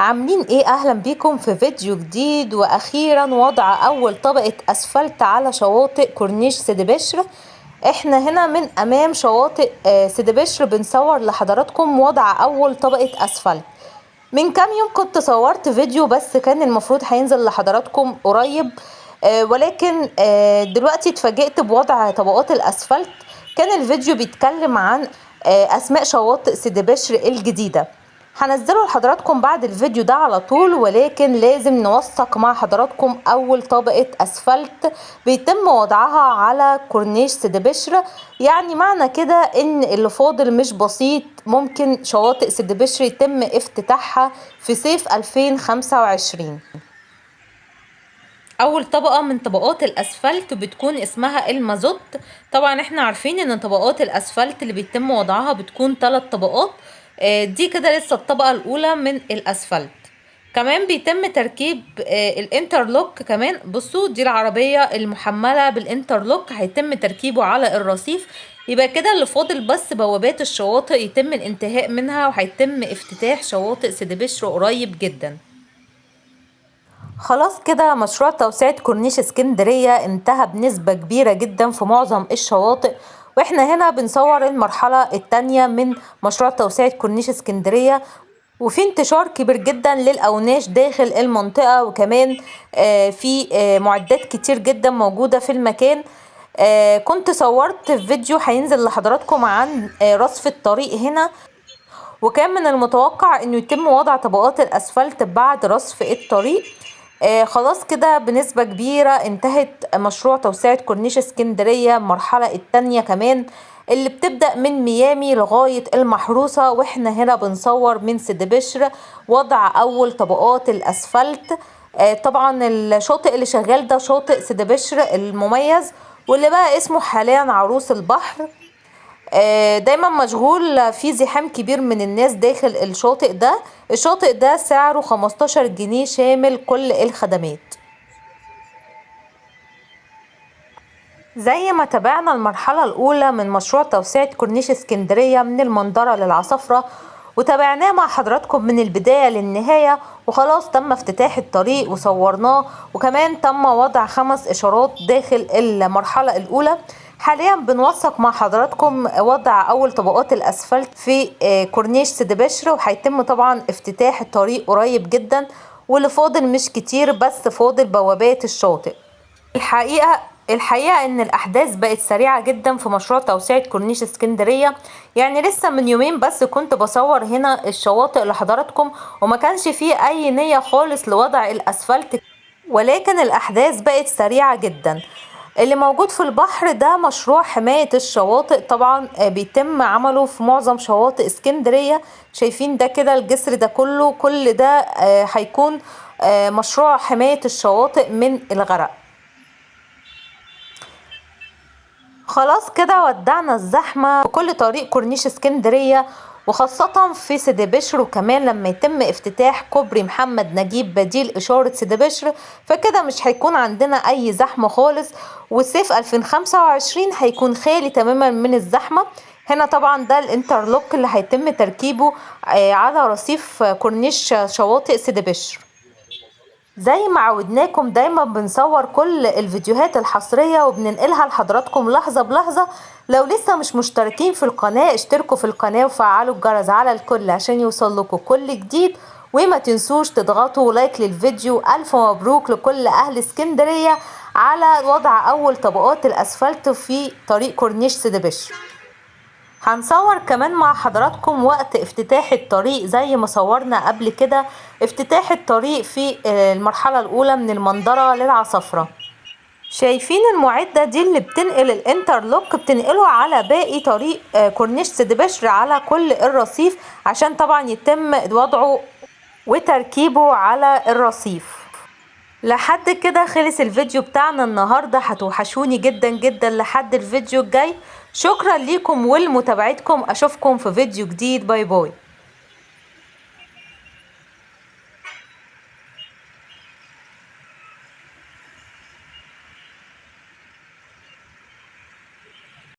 عاملين ايه؟ اهلا بيكم في فيديو جديد. واخيرا وضع اول طبقة اسفلت على شواطئ كورنيش سيدي بشر. احنا هنا من امام شواطئ سيدي بشر بنصور لحضراتكم وضع اول طبقة اسفلت. من كام يوم كنت صورت فيديو بس كان المفروض هينزل لحضراتكم قريب، ولكن دلوقتي اتفاجئت بوضع طبقات الاسفلت. كان الفيديو بيتكلم عن اسماء شواطئ سيدي بشر الجديدة. هنزله لحضراتكم بعد الفيديو ده على طول، ولكن لازم نوثق مع حضراتكم اول طبقة اسفلت بيتم وضعها على كورنيش سيدي بشر. يعني معنى كده ان اللي فاضل مش بسيط، ممكن شواطئ سيدي بشر يتم افتتاحها في صيف 2025. اول طبقة من طبقات الاسفلت بتكون اسمها المازوت. طبعا احنا عارفين ان طبقات الاسفلت اللي بيتم وضعها بتكون 3 طبقات، دي كده لسه الطبقة الاولى من الاسفلت. كمان بيتم تركيب ال interlock كمان. بصوا دي العربية المحملة بال interlock هيتم تركيبه على الرصيف. يبقى كده اللي فاضل بس بوابات الشواطئ يتم الانتهاء منها، وهيتم افتتاح شواطئ سيدي بشر قريب جدا. خلاص كده مشروع توسعة كورنيش اسكندرية انتهى بنسبة كبيرة جدا في معظم الشواطئ، واحنا هنا بنصور المرحلة التانية من مشروع توسعة كورنيش اسكندرية. وفي انتشار كبير جدا للأوناش داخل المنطقة، وكمان في معدات كتير جدا موجودة في المكان. كنت صورت فيديو هينزل لحضراتكم عن رصف الطريق هنا، وكان من المتوقع انه يتم وضع طبقات الاسفلت بعد رصف الطريق. خلاص كده بنسبة كبيرة انتهت مشروع توسعة كورنيش اسكندرية المرحلة التانية كمان، اللي بتبدأ من ميامي لغاية المحروسة. واحنا هنا بنصور من سيدي بشر وضع اول طبقات الاسفلت. طبعا الشاطئ اللي شغال ده شاطئ سيدي بشر المميز، واللي بقى اسمه حاليا عروس البحر. دايما مشغول، في زحام كبير من الناس داخل الشاطئ ده. الشاطئ ده سعره 15 جنيه شامل كل الخدمات. زي ما تابعنا المرحلة الأولى من مشروع توسعة كورنيش اسكندرية من المندرة للعصافرة، وتابعناه مع حضراتكم من البداية للنهاية، وخلاص تم افتتاح الطريق وصورناه، وكمان تم وضع 5 إشارات داخل المرحلة الأولى. حاليا بنوثق مع حضراتكم وضع أول طبقات الأسفلت في كورنيش سيدي بشر، وهيتم طبعا افتتاح الطريق قريب جدا، واللي فاضل مش كتير، بس فاضل بوابات الشاطئ. الحقيقة ان الاحداث بقت سريعة جدا في مشروع توسعة كورنيش اسكندرية. يعني لسه من يومين بس كنت بصور هنا الشواطئ لحضراتكم، وما كانش فيه اي نية خالص لوضع الاسفلت، ولكن الاحداث بقت سريعة جدا. اللي موجود في البحر ده مشروع حماية الشواطئ، طبعا بيتم عمله في معظم شواطئ اسكندرية. شايفين ده كده الجسر ده كله، كل ده هيكون مشروع حماية الشواطئ من الغرق. خلاص كده ودعنا الزحمة في كل طريق كورنيش اسكندرية، وخاصة في سيدي بشر. وكمان لما يتم افتتاح كوبري محمد نجيب بديل إشارة سيدي بشر، فكده مش هيكون عندنا أي زحمة خالص، وصيف 2025 هيكون خالي تماما من الزحمة. هنا طبعا ده ال interlock اللي هيتم تركيبه على رصيف كورنيش شواطئ سيدي بشر. زي ما عودناكم دايما بنصور كل الفيديوهات الحصرية وبننقلها لحضراتكم لحظة بلحظة. لو لسه مش مشتركين في القناة اشتركوا في القناة وفعلوا الجرس على الكل عشان يوصل لكم كل جديد، وما تنسوش تضغطوا like للفيديو. ألف مبروك لكل أهل اسكندرية على وضع أول طبقات الأسفلت في طريق كورنيش سيدي بشر. هنصور كمان مع حضراتكم وقت افتتاح الطريق زي ما صورنا قبل كده افتتاح الطريق في المرحلة الأولى من المندرة للعصافرة. شايفين المعدة دي اللي بتنقل ال interlock، بتنقله على باقي طريق كورنيش سيدي بشر على كل الرصيف، عشان طبعا يتم وضعه وتركيبه على الرصيف. لحد كده خلص الفيديو بتاعنا النهاردة. هتوحشوني جدا جدا لحد الفيديو الجاي. شكرا ليكم ولمتابعتكم، اشوفكم في فيديو جديد. bye bye.